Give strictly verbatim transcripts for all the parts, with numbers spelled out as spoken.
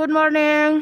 Good morning.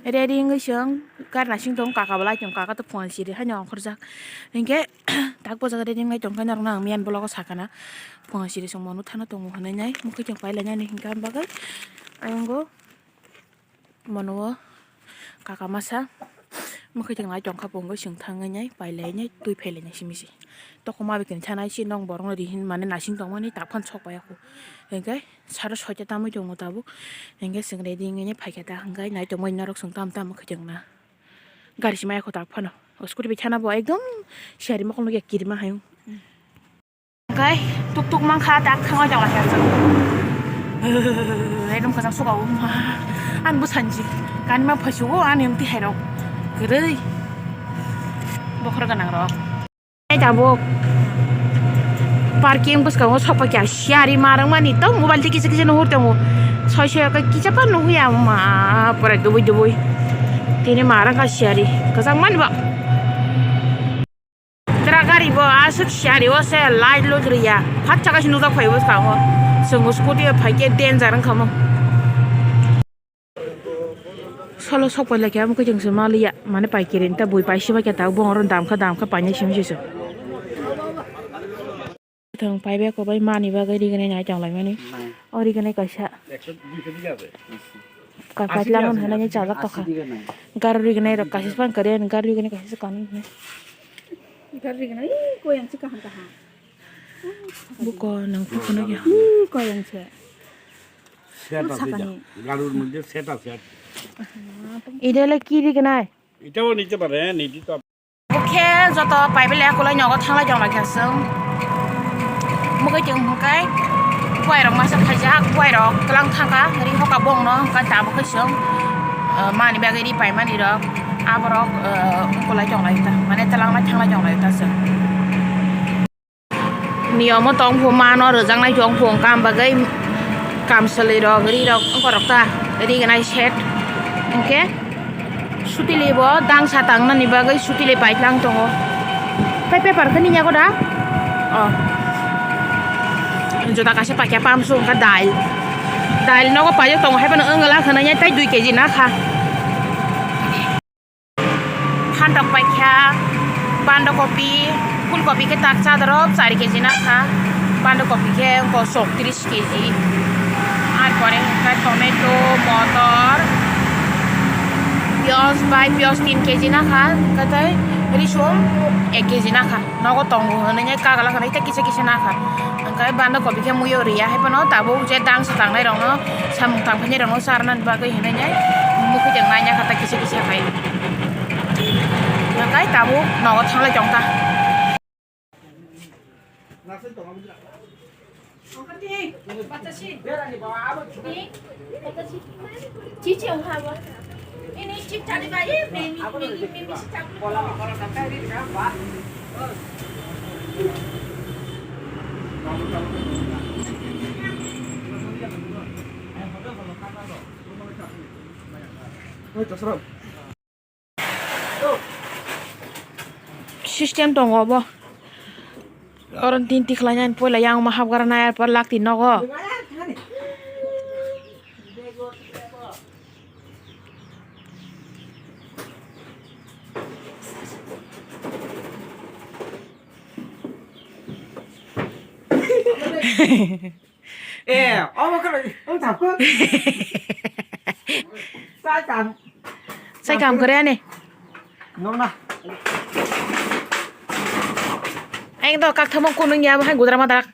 Ready wngwi chwng gari nasing tong, kaka bo lai tong, kaka to phone siri haino ongkhorjak. Hinkhe tak bojak ready wngwi tong khe norokno ang miyani vlog o sakana. Phone siri chwng manu thana tongo hwnwi nai, mokhe chwng pai lainani hinkhe ang bagwi. Ayongo. Mono o kaka masa mwkhwtwng nai tongkha, bo wngwi chwng thangwi nai pai lai nai twi phai lai nai simi se. Tokma bai kwrwngsa nai se nong borok no ri hin mani nasing tongmani tak phano sok pai ya kho. Hinkhe saro soita tamwi tongo tabuk. Hinkhe chwng ready wngwi nai phaikha ta, hinkhe nai tongmani norok chwng tam tam mwkhwtwng na gari se maya kho tak phano. O scooty bai thana bo ekdom siyari mokol nukya kirima hayung. Kai tuk tuk mankha tak thangwi tongla khe chwng. Ekdom kwchang suka o ma. Ani bwskango kanima phaisugo ani emti hairok. Kwrwi. Bokhor gwnang rok. Ai tabuk. Parking bwskango sokpakya siyari marwngmani to mobile twi kisa kisa nuhur tongo. Soi soi khe kisa pa nuhya ma pore dubui dubui. Tini marwngkha siyari. Kwchang mani ba. Tra gari bo aswk siyari o se light load riya. Phat saka se nujak phai bwskango. Chwng scooty o phaikhe danger wngkha mo. Solo sok pai laikha, omo khe chwng se maliya. Mane paikeri ta bui paisi bai khe ta bongoro damkha damkha painai simi se. Thwng paibe kobai mani bagwi rignai nai tonglaimani. O rignai kaisa. Ka-, kaitlango hwnwi chajak tokha. Gari rignai rok kaisa se pang kari ani gari rignai kaisa se kanwi hwnwi. Gari rignai, ih, koyang se kaham kaham. Buko nang buko no ya. Ih, koyang se. Set আছে এটা। গাড়ির মধ্যে সেট আছে একটা। এটা হলো কি রে নাই? এটাও নিতে পারে, হ্যাঁ, নিতে তো। Bokhe joto paibele kulai nogo thanglai tong lai kha chwng. Mugwi tong hwnkhe buai rok masa khaijak, buai rok twlang thangkha, ri hoka bongno hwnkhe tabuk khe chwng, ah, mani bagwi ri paimani rok, aborok, ah, kulai tong lai ta, mane twlang lai thanglai tong lai ta chwng. Niyomo tong phu mano rwjaknai tong phu wngkha, am bagwi kamchwlwi rok, ri rok, wngkha rok ta, ri gnai set. Hinkhe sutili bo dangsa tangnani bagwi sutili paitlang tongo. Tei paper khe nini yago da? Oh. Juda kaisa paikha pamsu wngkha dal. Dal nogo paijak tongo, hai phano wngla khwnai tei dui keji na kha. Phantok paikha, bandakopi, phulkopi khe tak chadorop chari keji nakha, bandakopi khe wngkha chowtris keji, ar pore hwnkhe tomato, motor, piyaj bai piyaj tin keji nakha, hwnkhe tei risum ek keji nakha. Nogo tongo hwnwi kagala hwnwi tei kisa kisa nakha. Hwnkhe bandakopi khe muiyo riya, hai phano tabuk je dangsa tangnai rokno, samung tangphainai rokno charnani bagwi hwnwi mukhuitwng naina kha ta kisa kisa khai. Hwnkhe tabuk nogo thanglai tongkha. System tongo obo. Oro tin tikhlai nani puila yang ma hapgara nai, ar pore lakti nogo. Eh, omo khe wng thangkho. Chai kam. Chai kam kore ani. Nokna. Ang do kak thamo kunung ya, hai gudra ma dak.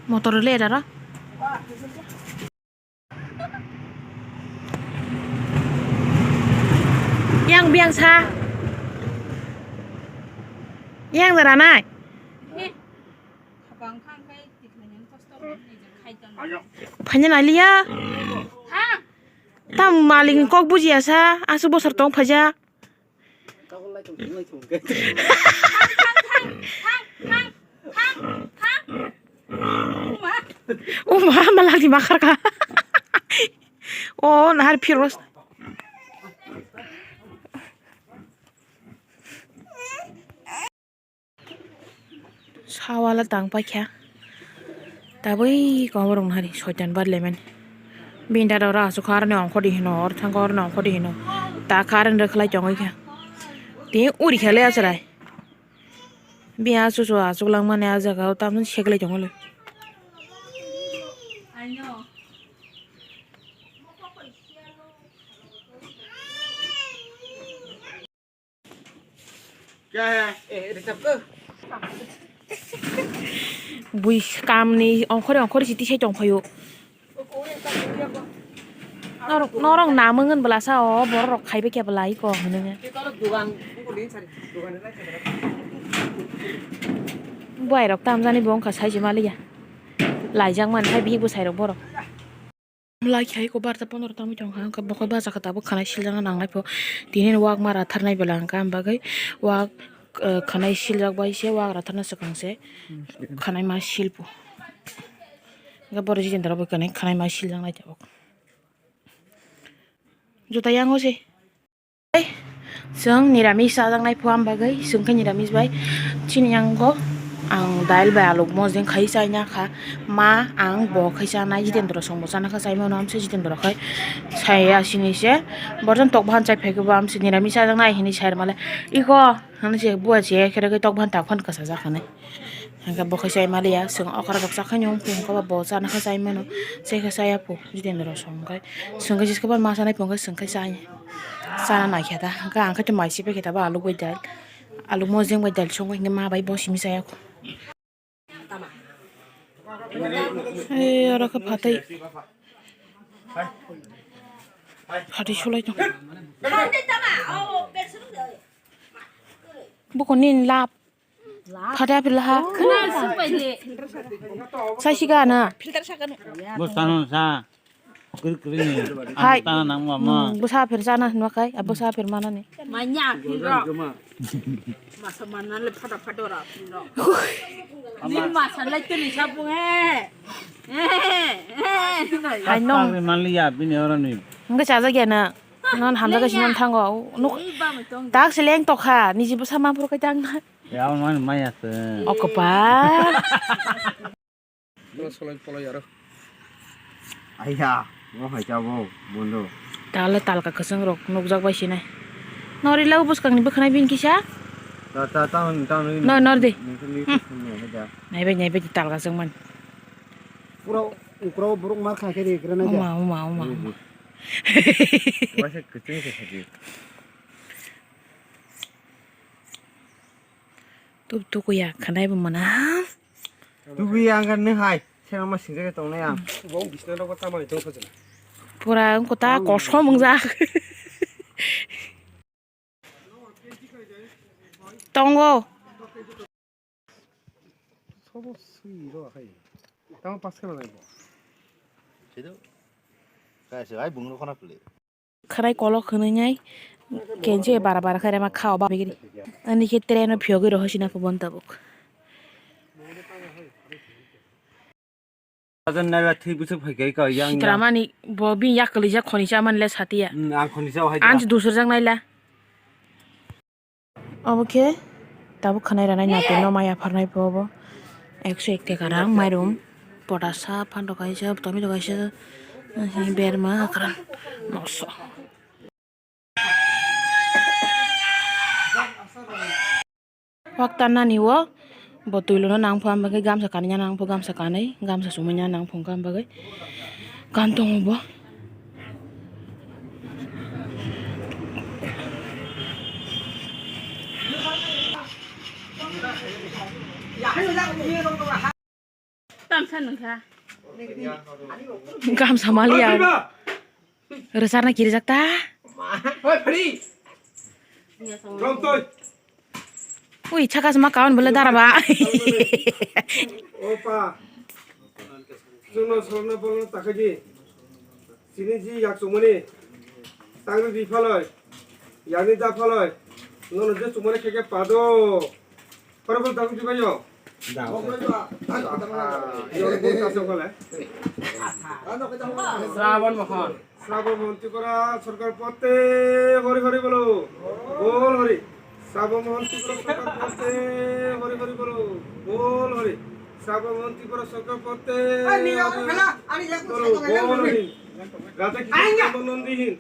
Motor le dara. Yang biang sa. Yang dara nai. Phaina naliya. Tam malik ni kok bujiya sa, aswk bosor tong phaijak. O ma, malak ni ma kharkha. O nahar phiros. Sawala tang paikha. Tabwi koborok nahari soitan bar lemani. Bini dada oro aswk aroni ongkhordi hino, oro thangkhe aroni ongkhordi hino. Ta khe aroni rwkhlai tongwi kha. Tini uri kha le achwrai. Bini achuchu achuk langmani ah jagao tamni seklai tongwi le. Bui kamni ongkhore ongkhore si tisai tongphaio. Norok, norok namung wng bwlasa o borok rok khaibai khe bwlai ko hwnwi. Buai rok tamjani bo wngkha saisi maliya. Laijak mani khai bihik bwsai rok borok. Lai khai ko barta pondro tamo tong kha, hwnkhe bokol bacha khe tabuk khanai siljakna nangnai pho. Tini wak ma ratharnai bela hwnkha, am bagwi wak, eh, khanai siljak bai se wak ratharna swkang se khanai ma sil pho. Hwnkhe borok Jitendra bai khanai, khanai ma siljaknai tabuk. Juta yango se. Chwng niramis chajaknai pho, am bagwi chwng khe niramis bai chini yango ang dail bai aluk mojeng khai chaina kha. Ma ang bo khai chanai, Jitendra song bo chana kha, chai mano amse Jitendra khai sai asini se borjon tok bahan chai phai khe bo amse niramis chajaknai hinwi sai rwmale iko hinwi se buwa che khe tok bahan tak phan kwchajak hinwi. Hwnkhe bo khe chai maliya, chwng okra rok chakhaino wngkhe hwnkhe bo chana khe chai mano, chai khe chaya pho Jitendra song khe, chwng khe jiskhe bo ma chanai phone khe chwng khe chaya, chana naikhe ta, hwnkhe ang khe tei mai sibaikheta bo aluk bai dal, aluk mojeng bai dal songwi hwnkhe ma bai bo simi chaya kho. Ei oro khe phatwi, phatwi sulai tong. Buko nini lap. Phada phila ha. Khna sung pai le. Sai siga na. Bo sano sa. Kri kri ni. Hai. Ang ta nang ma ma. Hmm, bo sa phir sana hinwa kai. Abo sa phir mana ni. Manya phil ro. Masa mana le phada phada ra phil ro. Ni masa le tuni sa bung he. Hai no. Kri man li ya bini oro ni. Nge chaja gya na. Non hamjaga sinon thango. Nuk. Tak seleng tokha. Niji bo sama phuru kai tang. Ya, mani maya se. O kopal. Bo solai polai aro. Aiya, bo hai jabo, bondo. Tala talka kwchwng rok nukjak bai sinai. Nori lago bwskang ni bwkhanai bini kisa. Ta, ta, ta, ta, ta, No, nor di. Nini Hmm. Nini da. Naibai, naibai di talka chwng man. Pura, pura borok mar kha khe de, kra nai da. Uma, uma, uma, uma. Waisa kwchwng se khaji. Tuk tukuya khanai bo mana. Tukuya ang kan ne hai. Seno ma singa ke tong nai ang. Bo bisna rok ta mai tong sajana. Pura ang kota kosom wngjak. Tongo. Sobo sui ro hai. Tamo pas kana nai bo. Sido. Kai se ai bung ro khona pele. Khwnai kolok hwnwi nai kenchi bara bara khe rema khao ba bigiri. Ani khe train o phiyogwi rohor sina pho bon tabuk. Ajan nai la thwi bwswk phai khe ka yang. Sitramani bo bini yak kwlwijak khoni cha man le satiya. Hmm, ang khoni cha hai. Anj dusur jak nai la. Obo khe tabuk khanai ranai naitwi no mai yapharnai pho obo. Ekso ek taka rang mairum, potasa, phantok kaisa, tomato kaisa, berma, akran, noso. Wak tannani o bo twi luna nang pho, am bagwi gamsa kanina nang pho, gamsa kanwi, gamsa sumui na nang pho, wngkha am bagwi kan tongo bo. Tamsa nungkha. Gamsa maliya. Rwchapna kirijak ta. Hoi, phari. Romtoi. Ui, chaka sma kawan bole dara ba. Opa. Chwngno sorokno bolno takhaidi. Chini ji yak chumani. Tangri di phaloi, yani da phaloi, nono je chumani khe khe pado. Paro bol tangri di bayo. Da. Aha, yo bol ta sokole. Srabon Mohon. Srabon Mohon Tripura Sarkar potte hori hori bolo. Bol hori. Srabon Mohon Tripura Sarkar potte hori hori bolo. Bol hori. Srabon Mohon Tripura Sarkar potte hori hori bolo. Bol hori. Radha Krishna Nandi hin.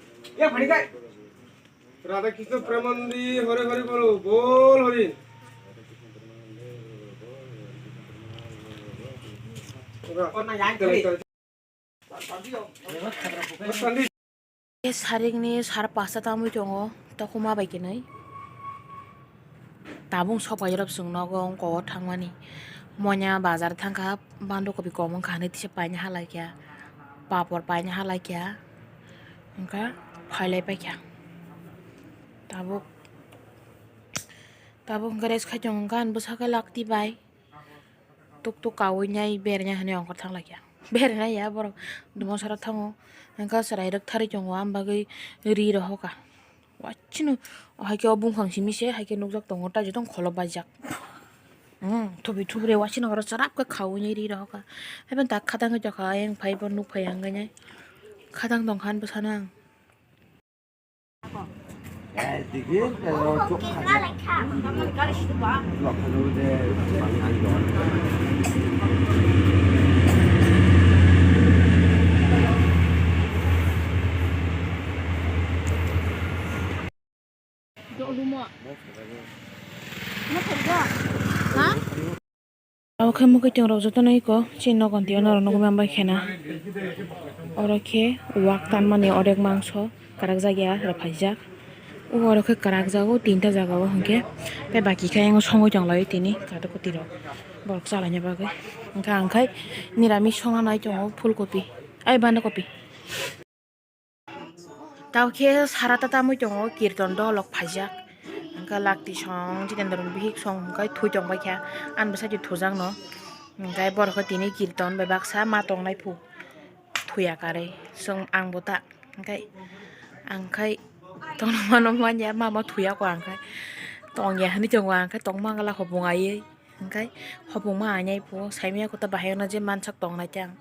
Radha Krishna Premanandi hori hori bolo, bol hori. Sarikni sar pasta tamwi tongo, tokhuma bai kwnwi. Tabuk sok paijorok chwng nogo wngkha o thangmani. Moina bazar thangkha, bandukophi kom wngkha hinwi tisa paina halaikha, papor paina halaikha, wngkha phailai paikha. Tabuk, tabuk wngkha rest khai tongo wngkha ani bwsakhe lakti bai. Tuk tuk kaui nai bernya hinwi ongkhor thanglaikha. Bernya ya borok dumo sara thango. Wngkha chwrai rwk tharwi tongo, am bagwi ri rohoka. Wachino, haikhe o bumkhang simi se, haikhe nukjak tongo, tai jotong kholo baijak. Hmm, thubi thubri wachino oro chwrap khe khaui nai ri rohoka. Haiphano tak khatang khe jokha, ayang phai bo nuk phai ang khe nai. Khatang tongkha ani bwsano ang. Abo khe mwkhwtwng rok jotono eko chini nogo twi norok nugwi manbai khena. Oro khe wak tanmani orek mangso kwrak jak ya rwphaijak. O oro khe kwrak jago tinta jaga o hinkhe tei baki khe ayang songwi tonglaio tini katok kwtwi rok borok chalaina bagwi. Hinkhe ang khai niramis songna nai tongo phulkopi ai bandakopi. Tamo khe sara ta tamwi tongo, kirton dolok phaijak. Hwnkhe lakti song, Jitendra ni bihik song hwnkhe thwi tongbaikha, ani bwsai twi thujakno. Hwnkhe borok khe tini kirton bai baksa ma tongnai phu thuya karwi. Chwng ang bo ta, hwnkhe ang khai tongna mano manya, ma ma thuya kho ang khai. Tongya hinwi tongo ang khai, tongma wngla hopung aiwi. Hwnkhe hopung ma ainai phu, saimanya kota bahai ono je mansak tongnai tang.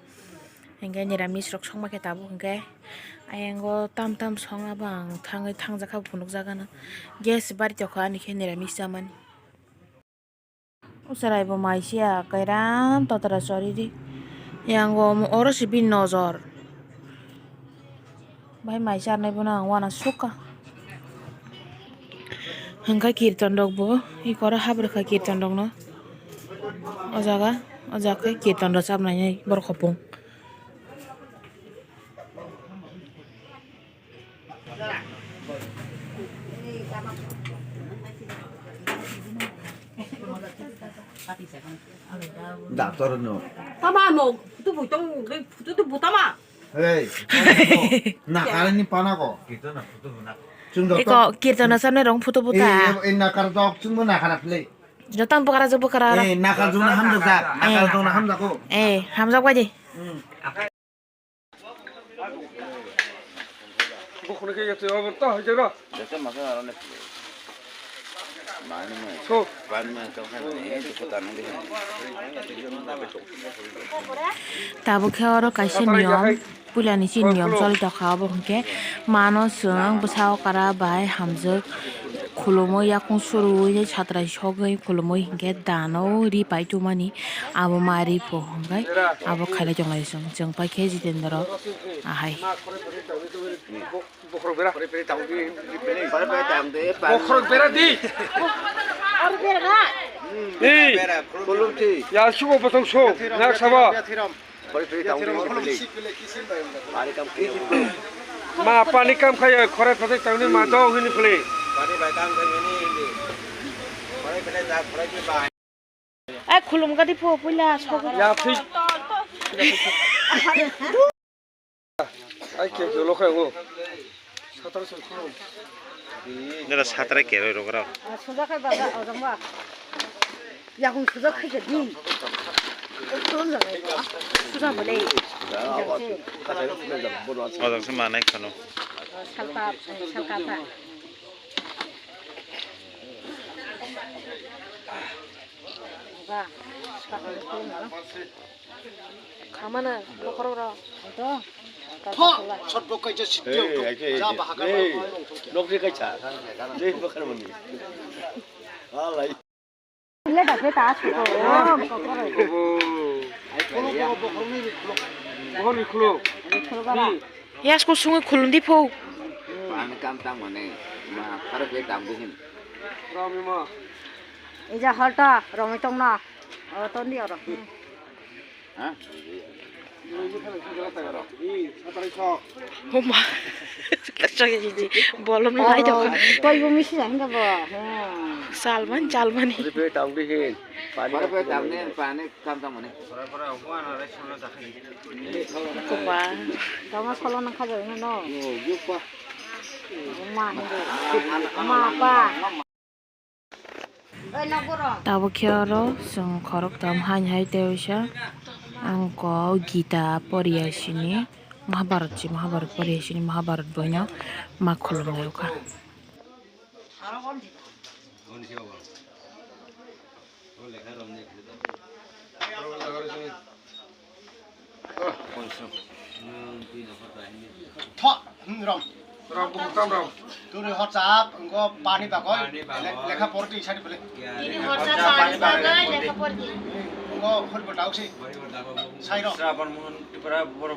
Hwnkhe niramis rok songma khe tabuk hwnkhe ayango tam tam song abo ang thangwi thangjak kha phunukjak ano. Gas bari tokha ani khe niramis chamani. O chwrai bo mai siya kairam totra choridi. Yango oro se bini nojor. Bai mai charnai bono ang uanasukha. Hwnkhe kirton rok bo eko oro habrwkha kirton rok no. O jaga, o jaga khe kirton rwchapnai borok hopung. Doctor no. Tama mo, tu bui tong, tu tu butama. Hey, nakar ni pana ko. Chwng doktor. Eko kirtana samne rong photo buta. Eh, eh, nakar dok chwng bo nakar play. Jotang bokara jo bokara. Eh, nakar jona hamjak jak. Nakar jona hamjak ko. Eh, hamjak baji. Hmm. Bukhuni khe yatwi obo ta hai jero. Jese masa arone. Mani mai. So. Mani mai to khan ni to kota nang de. Tabuk khe oro kaisa niyom, puilani chini niyom choli tongkha, obo hwnkhe mano chwng bwsa okra bai hamjwk khulumwi, yakung surui, satrai sogwi khulumwi hwnkhe dano ri pai tongmani, abo ma ri pho hwnkhe abo khailai tonglai chwng, chwng paikhe Jitendra ahai. Bokhorok bera. Bokhorok bera di. Ei. Ya subo botong so. Nak sabo. Ma pani kam khaya khore phate tangni ma dong hini phale. Ai khulum gadi pho puila sok. Ya, fik. Ai, ke, ke, lo khai, o. Nera satra ke roi rogra. Suja khai baga, ojong ba. Yakung suja khai ke di. Suja bole. Ojong se manai khano. Salpa, salkata. Ba, salkata. Khamana bokhorok rok. Ito. Pha, sotbo kaisa sitio. Hey, to. Hey, ja hey, bahaka hey. Nokri kaisa. Dei bakar mani. Alai. Ile da pe ta su ko. Bokhorni khulo. Bokhorni khulo. Yas ko sungi khulun di pho. Pan kam tang mane. Ma, karo ke tang bihin. Rami ma. Ija halta, rami tong na. O, ton di oro. Homa. Bolom lai do. Toi bo misi jang ga bo. Salman, salmani. Ore pe tang di hin. Pani pe tang ne, pani kam tang mane. Kuma. Tama solo nang khaja no. Ma, ma pa. Tabuk khe oro chwng khoroktham haini hai tei oisa ang kok Gita poriya sini, Mahabharat se, Mahabharat poriya sini, Mahabharat boino ma khulumlai o kha. Tho, hmm, rom. Rom, bukhuk tam rom. Turi horsa, wngkha pani bagwi, pani bagwi. Le-, lekha porti sari bole. Tini horsa pani bagwi lekha porti. Wngkha hori bo dausi. Hori bo dausi. Sairo. Sraban Mohan Tripura boro.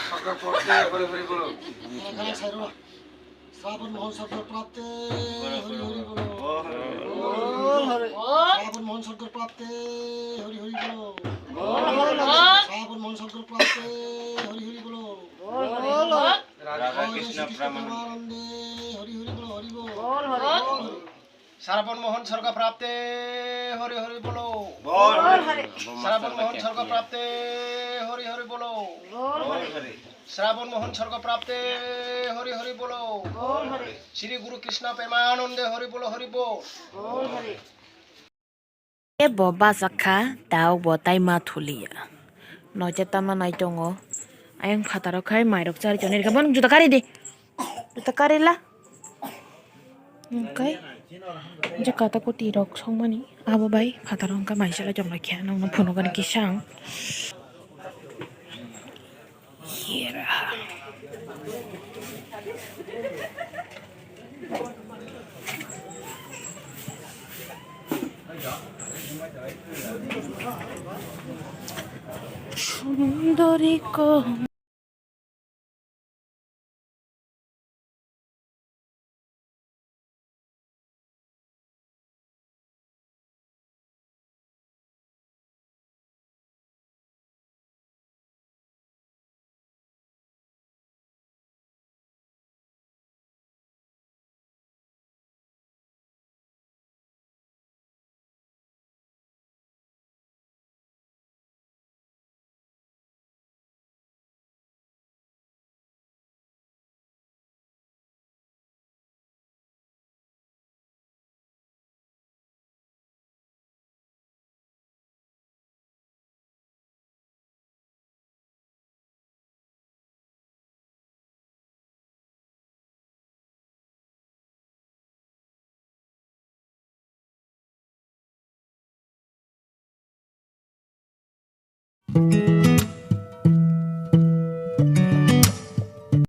Sakra porti, hori hori bolo. Lekha sairo. Sraban Mohan Sarkar Prapte, Hori Hori Bolo. Bol Hori. Sraban Mohan Sarkar Prapte, Hori Hori Bolo. Bol Hori. Sraban Mohan Sarkar Prapte, Hori Hori Bolo. Bol Hori. Radha Krishna Premanande, Hori Hori Bolo, Hori Bol. Bol Hori. Bol Hori. Sraban Mohan Sorga Prapte, Hori Hori Bolo. Bol Hori. Sraban Mohan Sorga Prapte, Hori Hori Bolo. Bol Hori. Sraban Mohan Sorga Prapte, Hori Hori Bolo. Bol Hori. Shri Guru Krishna Premanande, Hori Bolo, Hori Bol. Bol Hori. Bo bachak kha, tabuk bo tai ma thuliya. Noite tama nai tongo. Ayang phataro khai mairok chari chani rikha. Bono juda kari di. Juda kari la. Hwnkhe je kata kuti rok songmani abo bai phataro hwnkhe maisala chonglai khe nokno phunukgani kisa ang. Hira. Sundori ko.